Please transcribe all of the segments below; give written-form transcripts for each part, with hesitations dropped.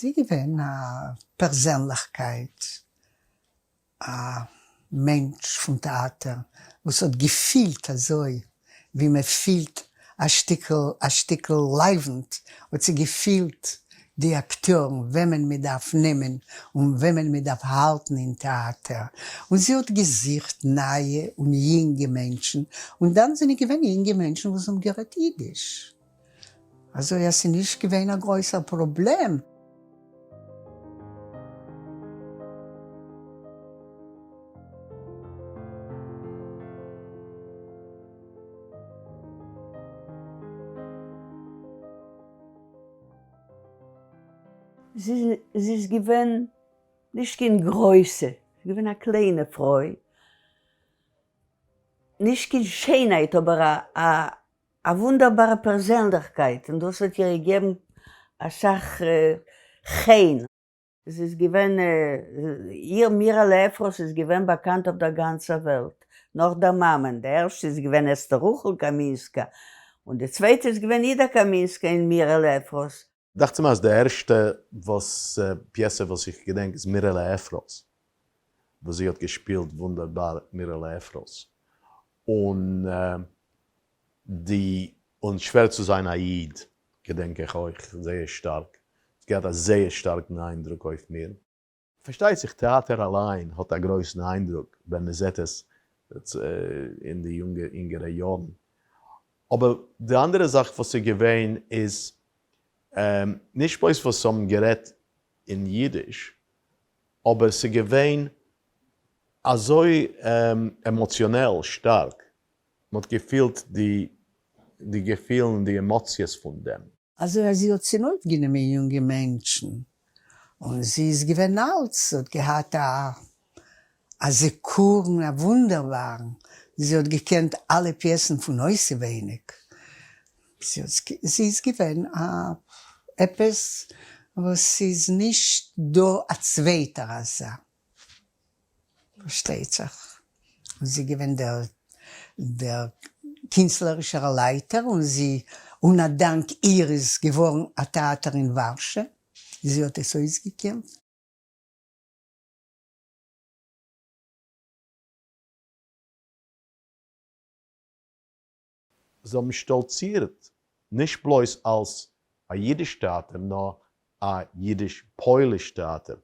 זי איז געווען א פערזענליכקייט, א מענטש פון טעאטער וואס האט געפילט אזוי ווי מען פילט א שטיקל א שטיקל לייוונט, האט זי געפילט די אקטיארן וועמען מען דארף נעמען און וועמען מען דארף האלטן אין טעאטער, און זי האט געזוכט נייע און יונגע מענטשן, און דאן זענען געווען יונגע מענטשן וואס האבן גערעדט אידיש. אזוי אז ס'איז נישט געווען א גרויסער פראבלעם. זי איז געווען נישט קיין גרויסע, זי איז געווען א קליינע פרוי, נישט קיין שיינהייט אבער א א וואונדערבארע פערזענליכקייט און דאס האט איר געגעבן אסאך חן. זי איז געווען, איר מירעלע אפרת איז געווען באקאנט אויף דער גאנצער וועלט, נאך דער מאמען, די ערשטע איז געווען אסתר רחל קאמינסקא, און די צווייטע איז געווען אידא קאמינסקא און מירעלע אפרת. דאכט זיך מיר אז די ערשטע וואס פיעסע וואס איך געדענק איז מירעלע אפרת, וואס זי האט געשפילט וואונדערבאר מירעלע אפרת, און די און שווער צו זיין א איד געדענק איך אויך זייער שטארק, עס געהאט א זייער שטארקן איינדרוק אויף מיר. פארשטייט זיך טעאטער אליין האט א גרויסן איינדרוק ווען מען זעט עס אין די יונגערע יארן, אבער די אנדערע זאך וואס איז געווען איז נישט בלויז וואס האבן גערעדט אין אידיש, אבער ס'איז געווען אזוי עמאציאנעל שטארק, מ'האט געפילט די די געפילן און די עמאציעס פון דעם. אזוי אז זי האט צונויפגענומען יונגע מענטשן, און זי איז געווען אלט, זי האט געהאט א א זיכרון א וואונדערבארן, זי האט געקענט אלע פיעסן פון אויסעווייניג, זי האט זי איז געווען א עפעס וואס איז נישט דא א צווייטער אזא. פארשטייט זיך זי איז געווען דער דער קינסטלערישער לייטער און זי און א דאנק איר איז געווארן א טעאטער אין ווארשע, זי האט עס אויסגעקעמפט. זיי האבן שטאלצירט נישט בלויז אלס א אידיש טעאטער נאר א אידיש-פויליש טעאטער,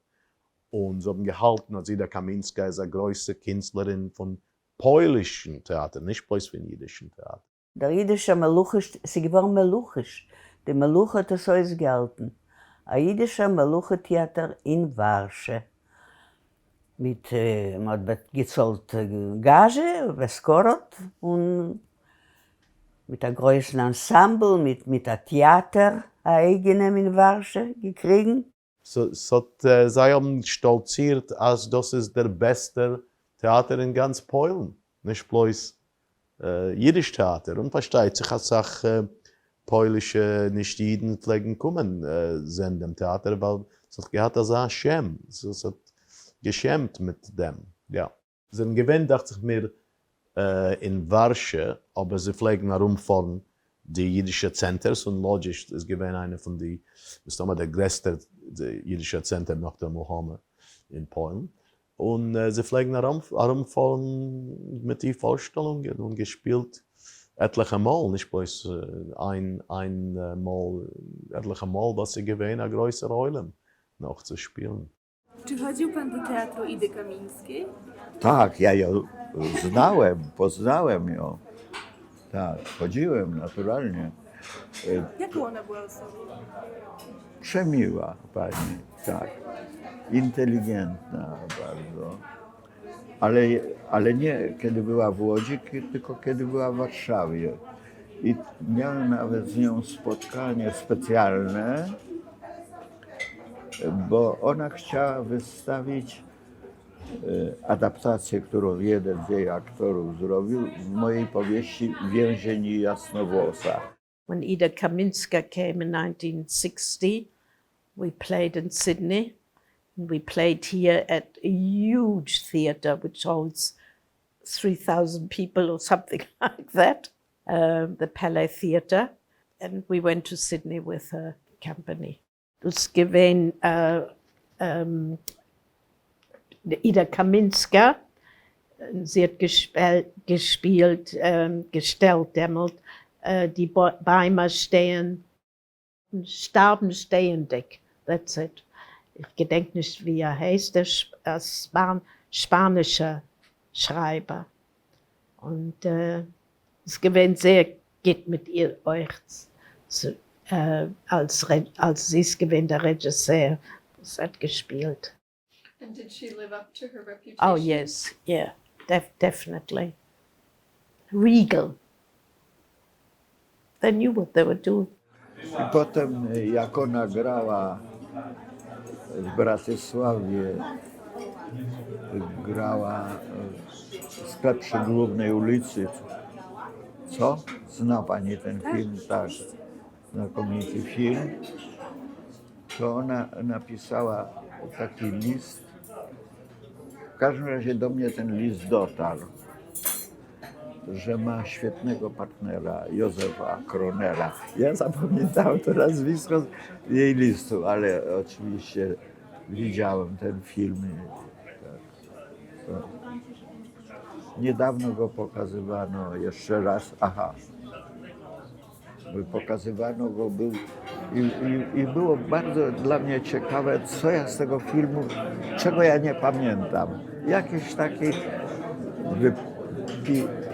און זיי האבן געהאלטן אז אידא קאמינסקא איז א גרויסע קינסטלערין פון פוילישן טעאטער, נישט בלויז פון אידישן טעאטער. דער אידישער מלוכיש, ס'איז געווארן מלוכיש, די מלוכה האט עס אויסגעהאלטן, א אידישער מלוכה טעאטער אין ווארשע, מיט מען האט געצאלט גאזשע, משכורת, און מיט א גרויסן אנסאמבל, מיט מיט א טעאטער א אייגענעם אין ווארשע געקריגן. ס'האט זיי האבן שטאלצירט אז דאס איז דער בעסטער טעאטער אין גאנץ פוילן, נישט בלויז אידיש טעאטער, און פארשטייט זיך אסאך פוילישע נישט אידן פלעגן קומען זען דעם טעאטער ווייל ס'האט געהאט אזא שם, ס'האט געשמט מיט דעם, יא. זענען געווען דאכט זיך מיר אין ווארשע, אבער זיי פלעגן ארומפארן די אידישע צענטערס, און לאדזש איז געווען איינע פון די, מסתמא דער גרעסטער אידישער צענטער נאך דער מלחמה אין פוילן, און זיי פלעגן ארומפארן מיט די פארשטעלונגען און געשפילט עטליכע מאל, נישט בלויז איין מאל, עטליכע מאל וואס איז געווען א גרויסער עולם נאך צו שפילן. Czy chodził pan do teatru Idy Kamińskiej? Tak, ja ją znałem, poznałem ją. Tak, chodziłem naturalnie. Jaką ona była osobą? Przemiła pani, tak. Inteligentna bardzo. Ale, ale nie kiedy była w Łodzi, tylko kiedy była w Warszawie. I miałem nawet z nią spotkanie specjalne, bo ona chciała wystawić adaptację, którą jeden z jej aktorów zrobił w mojej powieści Więzień i Jasnowłosa. When Ida Kaminska came in 1960, we played in Sydney. And we played here at a huge theatre which holds 3,000 people or something like that, the Palais Theatre. And we went to Sydney with her company. דאס געווען אידא קאמינסקא, זי האט געשפילט, געשטעלט דעמאלט די ביימער שטייען, שטארבן שטייענדיג, that's it, איך געדענק נישט ווי ער הייסט, דער שפאנישער שרייבער, און איז געווען זייער גוט מיט איר אויך אלס אלס זי איז געווען דער רעדזשיסער וואס האט געשפילט. And did she live up to her reputation? Oh yes, yeah, definitely. Regal. They knew what they were doing. I potem jak ona grała w Bratysławie, grała w sklep przy głównej ulicy. Co? Zna pani ten film? Tak. Znakomity film. To ona napisała taki list. W każdym razie do mnie ten list dotarł, że ma świetnego partnera, Józefa Kronera. Ja zapamiętałem to nazwisko z jej listu, ale oczywiście widziałem ten film. Tak. To niedawno go pokazywano jeszcze raz. Aha. Pokazywano go był i było bardzo dla mnie ciekawe, co ja z tego filmu, czego ja nie pamiętam. Jakiś taki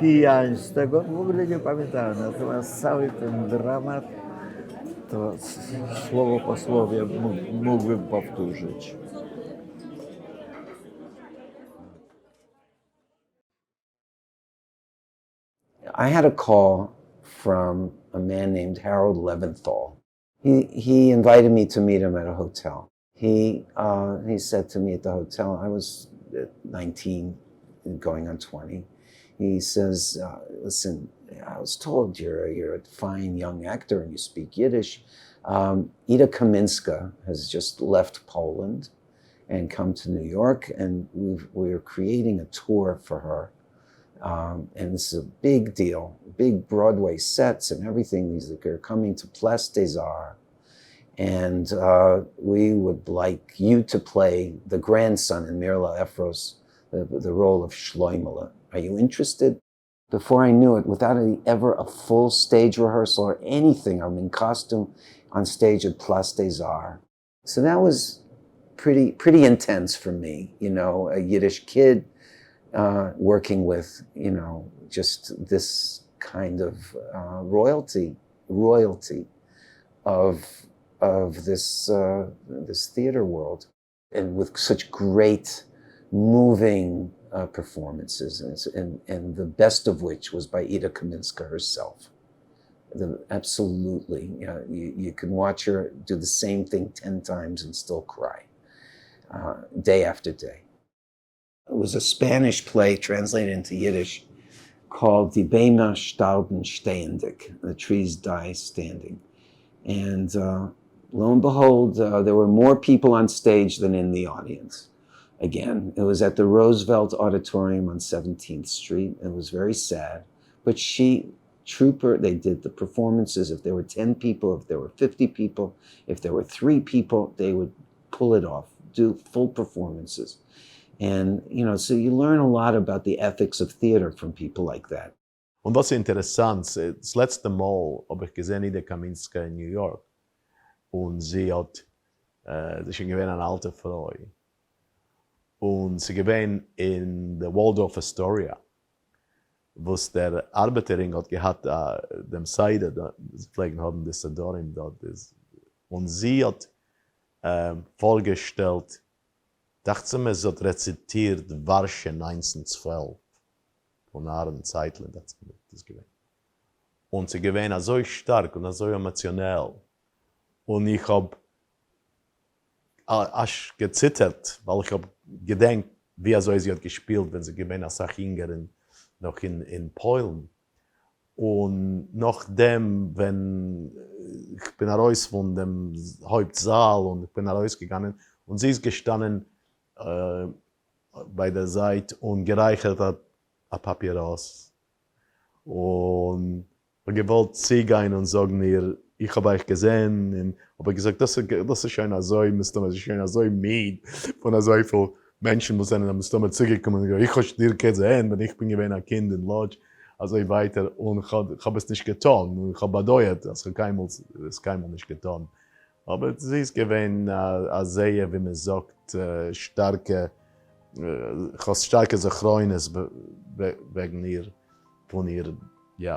pijań z tego w ogóle nie pamiętałem. Natomiast cały ten dramat to słowo po słowie mógłbym powtórzyć. I had a call from a man named Harold Leventhal. He invited me to meet him at a hotel. He said to me at the hotel, I was 19, going on 20. He says, listen, I was told you're a fine young actor and you speak Yiddish. Ida Kaminska has just left Poland and come to New York, and we're creating a tour for her. And this is a big deal, big Broadway sets and everything. These are coming to Place des Arts. And we would like you to play the grandson in Mirla Efros, the role of Shloimele. Are you interested? Before I knew it, without ever a full stage rehearsal or anything, I'm in costume on stage at Place des Arts. So that was pretty intense for me, a Yiddish kid, working with, just this kind of royalty of this theater world, and with such great, moving performances, and the best of which was by Ida Kaminska herself. Absolutely, you can watch her do the same thing 10 times and still cry, day after day. It was a Spanish play translated into Yiddish called Die Bäume starben stehendig, the trees die standing. And lo and behold, there were more people on stage than in the audience. Again, it was at the Roosevelt Auditorium on 17th Street. It was very sad, but she, trooper, they did the performances. If there were 10 people, if there were 50 people, if there were 3 people, they would pull it off, do full performances. So you learn a lot about the ethics of theater from people like that. און וואס איז אינטערעסאנט, דאס לעצטע מאל האב איך געזען אידא קאמינסקא אין ניו יארק, און זי האט, זי איז שוין געווען אן אלטע פרוי, און זי איז געווען אין די וואלדארף אסטאריא, וואס דער ארבעטער רינג האט געהאט דעם סדר, זיי פלעגן האבן די סדרים דארט, און זי האט פארגעשטעלט, דאכט זיך מיר זי האט רעציטירט ווארשע 1912, פון אהרן צייטלין, דאכט זיך מיר איז געווען. און ס'איז געווען אזוי שטארק און אזוי עמאציאנעל, און איך האב אזש געציטערט, ווייל איך האב געדענקט ווי אזוי זי האט געשפילט ווען זי איז געווען אסאך יונגער נאך אין פוילן. און נאכדעם ווען איך בין ארויס פון דעם הויפט זאל און איך בין ארויסגעגאנגען, און זי איז געשטאנען ביי דער זייט און גערייכערט א פאפיראס, און כ'האב געוואלט צוגיין און זאגן איר, איך האב אייך געזען, און האב איך געזאגט, דאס איז שוין אזוי מסתמא, זי איז שוין אזוי מיד פון אזויפיל מענטשן וואס זענען מסתמא צוגעקומען און געזאגט, איך האב דיר געזען ווען איך בין געווען א קינד אין לאדזש, אזוי ווייטער, און כ'האב עס נישט געטאן, און כ'האב באדויערט אז כ'האב קיינמאל עס קיינמאל נישט געטאן. אבער זי איז געווען א זייער, ווי מען זאגט, שטארקע, כ'האב שטארקע זכרונות וועגן איר, פון איר, יא.